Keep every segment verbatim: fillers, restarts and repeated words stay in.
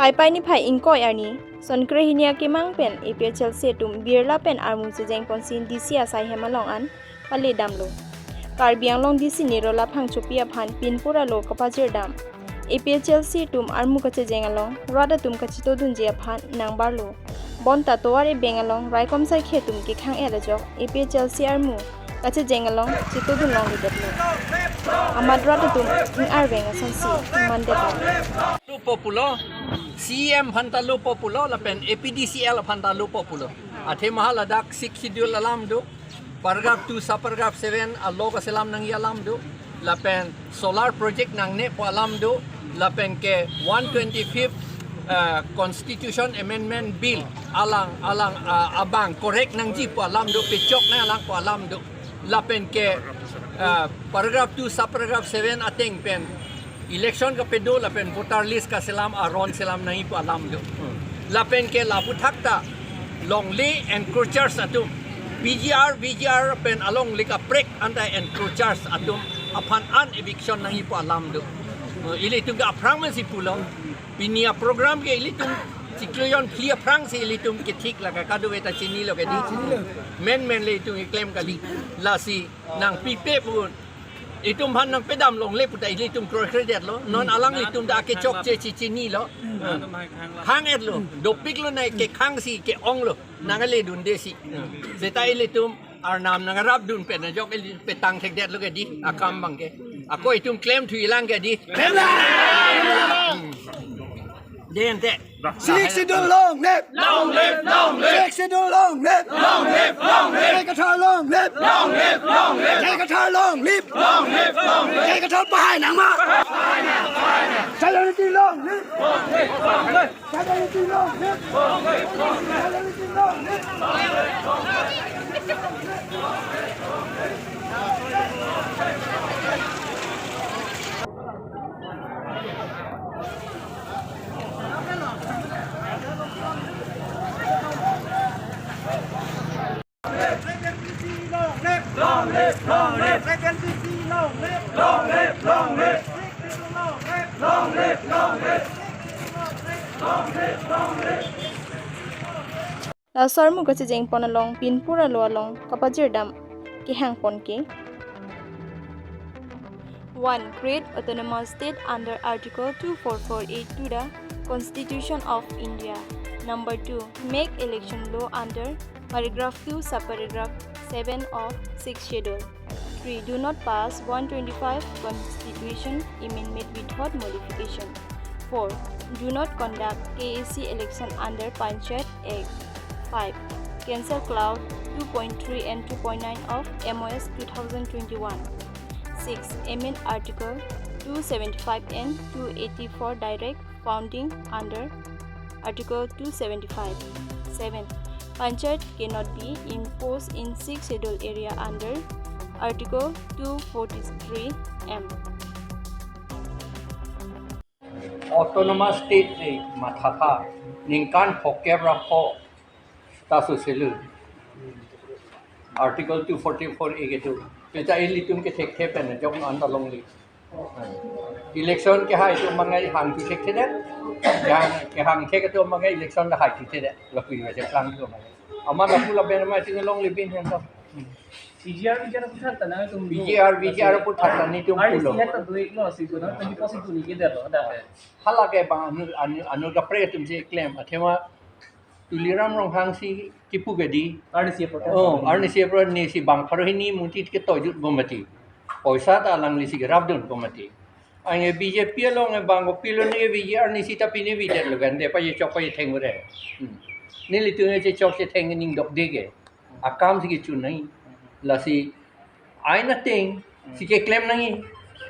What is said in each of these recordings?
Laipai niphai ingkoi arni, Songkre hini akemang pen A P H L C atum Birla pen armu chejeng ponsi D C asai hem along an pale damlo. Karbi Anglong D C Nirola Phangchopi aphan pinpur alo kapajir dam. A P H L C atum armu kachejeng along rat atum kachetodunji aphan nangbarlo. Bonta tovar ebeng along raikom saikhi atum kekhang-et ajok A P H L C armu kachejeng along chetodun longledetlo. Amat rat atum ing-arveng asonsi mandetlo. Lupo pulo, C E M aphanta lupo pulo, lapen A P D C L aphanta lupo pulo. Athema haladak Sixth Schedule alam do, paragraph two, subparagraph seven, alo kaselam nangji alam do, lapen solar project nangne pu alam do, lapen ke one twenty-fifth, uh, Constitution Amendment Bill alang, alang, uh, abang correct nangji pu alam do, pechok nang alang pu alam do, lapen ke, uh, paragraph two, subparagraph seven ateng pen election kapado lapen voter list kaselam aron selam nangji pu alam do. Lapen ke lapu thakta longle encroachers atum, P G R, V G R pen alongle kaprek anta encroachers atum aphan an eviction nangji pu alam do. Ilitum ke aphrang mensi pulo. Pini aprogram ke ilitum chiklo jon phli aphrangsi ilitum kethik lake, kadokave ta chinilo ke di. Menmen le itum keklem kali. Lasi nangpipe pu itum aphan nangpedam longle puta ilitum kroikredetlo. Non alanglitum ta akechokche chichinilo. Khang-etlo. Dopiklo, nai kekhangsi ke-onglo. Nangledundesi. Seta ilitum arnam nangrapdun pen ajok ili petang thekdetlo ke di, akam abang ke. Ako itum klemthulang ke di. Klemlang! Hmm. Dente. Sixth Schedule long live! Long live, long live! Sixth Schedule long live! Long live, long live! J I Kathar long live! Long live, long live! J I Kathar long live! Long live, long live! J I Kathar pahai nangma! Solidarity long live! Long live, long live! Solidarity long live! Long live, long live! Solidarity long live! Long live, long live! Long live, long live! Long live, long live! Long live, long live! Laso armu kachejeng pon along pinpur alo along kapajir dam kehang pon ke. One, create autonomous state under Article two four four A to the Constitution of India. Number two, make election law under paragraph two, subparagraph seven of Sixth Schedule. Three, do not pass one twenty-five Constitution Amendment without modification. Four, do not conduct K A C election under Panchayat Act. Five, cancel clause two point three and two point nine of M O S two thousand twenty-one. Six, amend Article two seventy-five and two eighty-four direct founding under Article two seventy-five. Seven, Panchayat cannot be imposed in Sixth Schedule area under Article two forty-three M. Autonomous State le mathatha ningkan phokep ra pho ta suselu. Article two forty-four A kedo. Pita ilitum ke thekthe pen jok anta longle. Election kehai atum abang ke hangthu thekthedet. Kehang, kehangthek atum abang ke election lahai thuthedet. Lapu iwa cheplang atum abang ke. Amat lapu lapen amat chini longle bin hen to. P G R, V G R aphuthak ta nangtum do. P G R, V G R aphuthak ta nelitum pulo. R D C het ta do-iklo si do na, twenty percent do-ik det lo, dak ke. Hala ke bang anu, anu, anu kaprek atum si klem. Athema Tuliram Ronghang si kipu ke di. R D C apor. Oh, R D C apor, neli si bang pharo hini muti ke tojut bomati. Poisa ta alangli si kerapdun bomati. Anke B J P along ke bang kopilo neke V G R neli sita pine videt lo kan, de pachechok pachetheng ure. Hmm. Nelitum chechok chetheng ning dokde ke. Akam si kechun nangji. Lasi ain ateng si keklem nangji.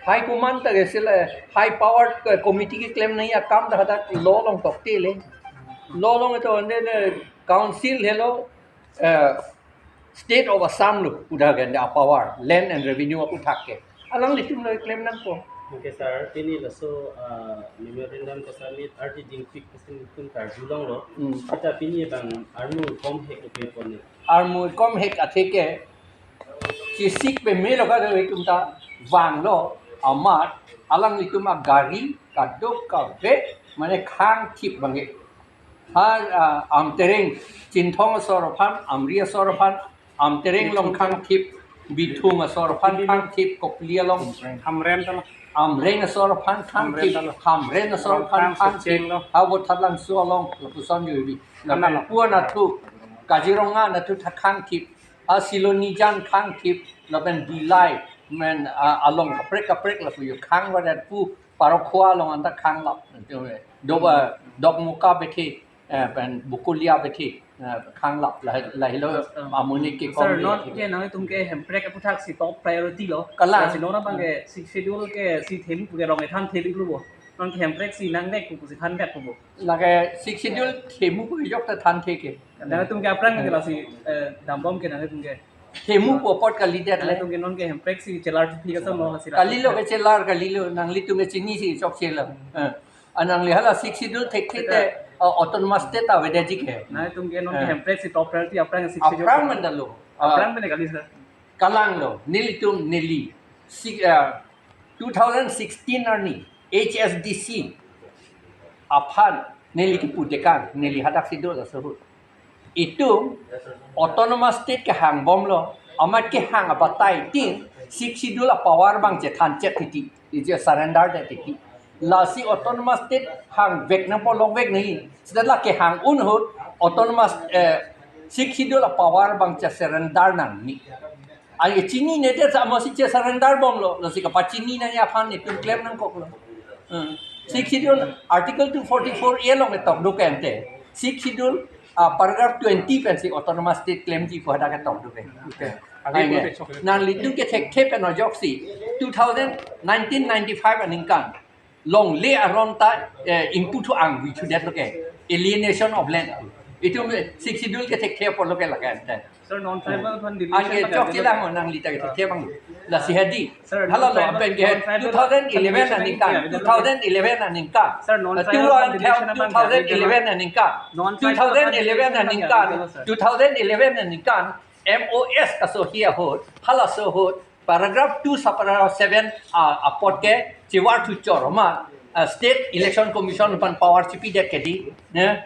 High command ta ke sila high power ke committee keklem nangji akam ta hadak law along tokte le. Law along ito ande ne council helo, eh, State of Assam lo, udah ganda power, land and revenue aphuthak ke. Alanglitum lo klem nangpo. Okay, sir, pini laso, ah, memorandum kasubmit arti dingpik kasin tum karjulonglo. Hmm. Kita pini bang armu komhek ke pon ni. Armu komhek athe ke, chisik pemelo ka do itum ta vanglo, amat alanglitum agari kadokave Mane khangthip abangke. Ha, ah, Amtereng, Chinthong asor aphan, Amri asor aphan, Amtereng along khangthip, Bithung asor aphan khangthip, Kopili along, Hamren talo. Amreng asor aphan khangthip, Hamren talo. Hamren asor aphan Rongkhang khangthip, Socheng lo. Ha Vothatlangso along, lapuson joibi. Kanan lo. Lapen pu anatthu, Kaziranga anatthu ta khangthip, ha Silonijan khangthip, lapen Dillai, men, ah, along kaprek kaprek lapu jo khang varet pu, Parokhowa along anta khanglap, Dok, Dokmoka bethe, eh, pen Bokolia bethe, eh, khanglap, la, lahelo, Sir, amuni ke sir, kom non bethe. Ke nangtum ke Hemprek aputhak si top priority lo. Kalang. Lasi non abangke Sixth Schedule ke si themu pu ke rong ethan theli klubo. Non ke Hemprek si nangvek pu si thanvek klubo. Lake Sixth Schedule themu pu jok ta thanthe ke. Nangtum ke aphrang ke lasi, eh, dambom ke nangtum ke. Themu pu apot kalidet le. Nangtum ke non ke Hemprek si chelar thuphi kasam lo hasi. Kalilo ke chelar, kalilo, nanglitum ke chinisi chokche lo. Eh. Anang le hala Sixth Schedule thekthe te, uh, autonomous state avedetji ke. Nangtum ke non ke, eh, Hemprek si top priority aphrang Sixth Schedule. Aphrang mandalo. Aphrang, ah, mene kali, sir. Kalang lo, nelitum neli. Si, uh, two thousand sixteen arni H S D C aphan neli kipu tekang, neli hadak si do laso ahut. Itum autonomous state kehangbomlo, amat kehang abatai tin, Sixth Schedule apower abang chethan chet titi, ije surrender det titi. Lasi autonomous state hangvek nangpo, longvek nangji. Seta la kehang un ahut autonomous, eh, Sixth Schedule apower abang che surrender nangne. Ai chinine det sa amatsi che surrender bomlo, lasi kapachinine aphan itum klem nangkoklo. Hmm. Sixth Schedule Article two forty-four A along ketok do ke ante. Sixth Schedule, ah, paragraph twenty pensi autonomous state klemji pu hadak ketok do ke. Okay. Ai ne. Nanglitum ke thekthe pen ajoksi two thousand, nineteen ninety-five aningkan longle aron ta, eh, ingpu thu angvi thudetlo ke. Alienation of land. Itum Sixth Schedule ke thekthe apotlo ke lake ante. Sir, non-tribal aphan, hmm, delineation, anke chok abang chila mo nangli ta ke thekthe abang. Lasi hadi. Sir, hala lo, non-tribal, apen ke non-tribal two thousand eleven aphan aningkan, delineation, two thousand eleven aningkan. Sir, non-tribal aphan delineation abang, two thousand eleven aningkan. Non-tribal aphan delineation abang, two thousand eleven aningkan. Sir. Two thousand eleven aningkan. M O S kaso hi ahut, halaso ahut, paragraph two subparagraph seven, ah, apot ke chevar thu chor ma, ah, State Election Commission aphan power chipidet ke di, ne?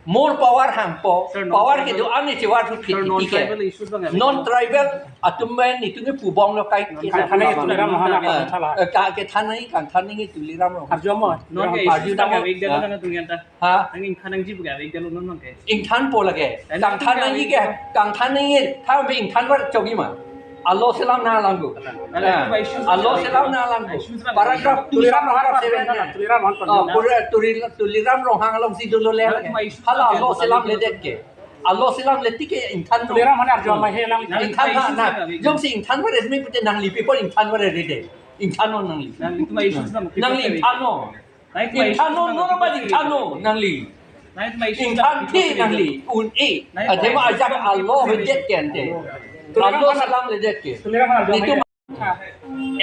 More power hangpo, sir, non-tribal, power kedo ani chevar thu, sir, phit titi ke. Non-tribal issues abang, non-tribal atum pen itum ke pubomlo kai. Kangthan nangji Tuliram Ronghang, ah, kangthan nangji, eh, ka, kangthan nangji, kangthan nangji Tuliram Ronghang. Arju mo. Non ke, arju issues abang nangji. Ave dalo, hmm, na tung yanta. Ha? Nang ingthan nangji pu ke ave dalo non ke. Ingthanpo lake. Nang kangthan nangji ke, kangthan nangji, tha be ingthan var chokji ma. Alo selam nanglang ko. Nang, nang, ah, issues, alo selam nanglang ko. Issues lang. Paragraph two, Tuliram Ronghang, paragraph seven, Tuliram Ronghang, ah, pura Tuli-, Tuliram Ronghang alongsi dolo le. Nang, issues, hala lang, alo selam ledet ke. Alo selam le tike ingthan no. Tuliram Ronghang arju ma he lang. Nang, ingthan issues na, lang, jongsi ingthan varet me pute nangli people ingthan varet de. Ingthan no nangli. Nang, issues lang. Nangli ingthan no. Ingthan no, no, no, ba ingthan no, nangli. Ingthan the nangli, un-e. Athema ajak alo avedet ke ante. Alo selam ledet ke. Itum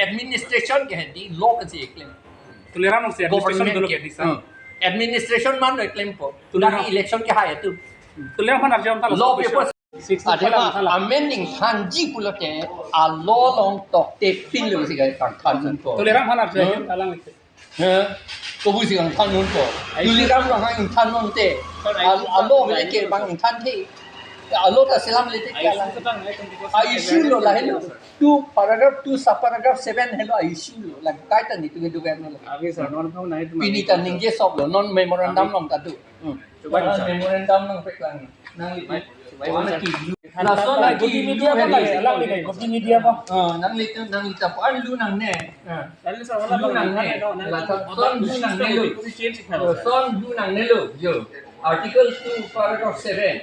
administration ke hedi, law ke si klem. Tuliram si administration government dolo ke, ke di sa. Hmm. Administration man lo klempo. Tuliram. Nang election ke hai tu. Tuliram Ronghang arju ma law paper. Six, athema amen ingthanji pulote alo along tokte pinlo si kangthan nangpo. Tuliram Ronghang arju, hmm, alang ite. He, kopusi kangthan nangpo. Ai, Tuliram Ronghang ingthan nangte. Sir, ai, al-, alo sir, bele ke bang ingthanthe. Alo ta selam ledet ke, ai, alang. Sir, ai, sir, ai, sir, lo, lahelo. Two paragraph, two subparagraph seven helo, ai, sir, lo. Lake kaita netum kedo kan lo. Ave, sir, non phone ai tu. Pini ta ningje sop lo, non memorandum along ta do. Hmm. Chubai, sir. Memorandum nangpeklang. Nangli, chubai, chubai, sir. Lason lagi Gopi Media apa, sir? Alang ni, Gopi Media apa? Ah, nangli, nangli ta pu-an lu nangne. Ah. Lalu, sir, lu nangne. Lason lu nangne lo. Lason lu nangne lo. Jo. Article two, paragraph seven.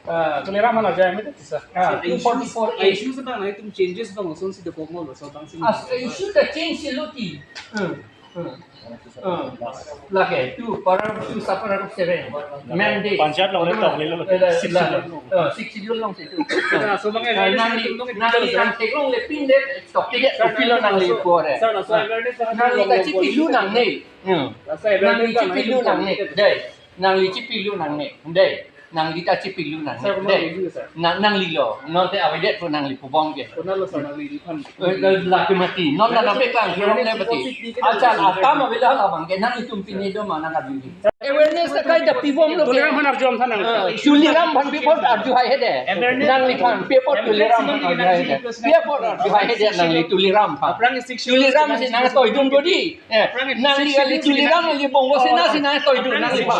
Ah. Tuliram Ronghang arju ma, sir. Ah, two forty-four A. Issue abang nangtum changes abang lason si dokok mo, lason abang si. As issue ta change lo ti. Hmm. Hmm. Hmm. Lake two, paragraph two, subparagraph seven. Mandate. Panchayat along le tok le lo. Eh, la, la, eh, Sixth Schedule alongsi tu. Sir, laso abang, eh, nangli, nangli nangtheklongle pin le tok ke, sir, kopilo nangli pore. Sir, laso awareness, sir, nangli ta chipilu nangne. Hmm. Laso awareness, nangli chipilu nangne. Dei. Nangli chipilu nangne. Dei. Nangli ta chipilun nang. Sir, kono nangli, sir? Nang, nanglilo. Non te avedet pu nangli pubom ke. Konatlo, sir, nangliphan? Eh, eh, lake mati. Non la nangpeklang, nangliphan, nangliphan, nangliphan, nangliphan. Acha, akam avela labang ke nanglitum pine do ma nang abidi. Awareness ta kaita pibomlo ke. Tuliram aphan arju tha nang. Eh, Tuliram aphan pi apot arju haihedet. Awareness. Nangliphan pi apot Tuliram aphan arju haihedet. Pi apot arju haihedet nangli Tuliram aphan. Aphrang six Tuliram si nangtoidun bodi. Eh, nangli kali Tuliram, nangli Bongo Sena si nangtoidun nangliphan.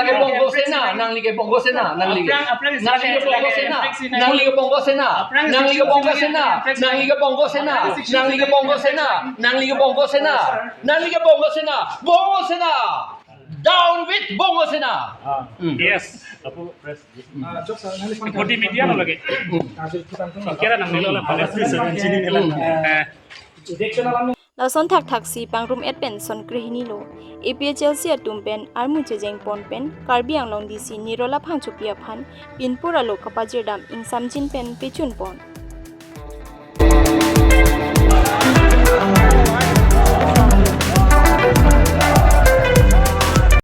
Lake Bongo Sena, nangli ke Bongo Sena, nangli ke. Aphrang, aphrang, nangli ke Bongo Sena, nangli ke Bongo Sena, nangli ke Bongo Sena, nangli ke Bongo Sena, nangli ke Bongo Sena, nangli ke Bongo Sena, nangli ke Bongo Sena, Bongo Sena. Down with Bongo Sena. Ah, hmm. Yes. Apo press. Ah, jok sa, nangliphan. Bodi media lo lagi. Hmm. Ah, jadi kita tunggu. Kira nang nilo lah. Press, press, press, sini nila. Hmm. Eh. Election alam Lason thakthak si pangrum-et pen son krehini lo. A P H L C atum pen armu chejeng pon pen Karbi Anglong D C Nirola Phangchopi aphan pinpur alo kapajirdam ingsamjin pen pechun pon.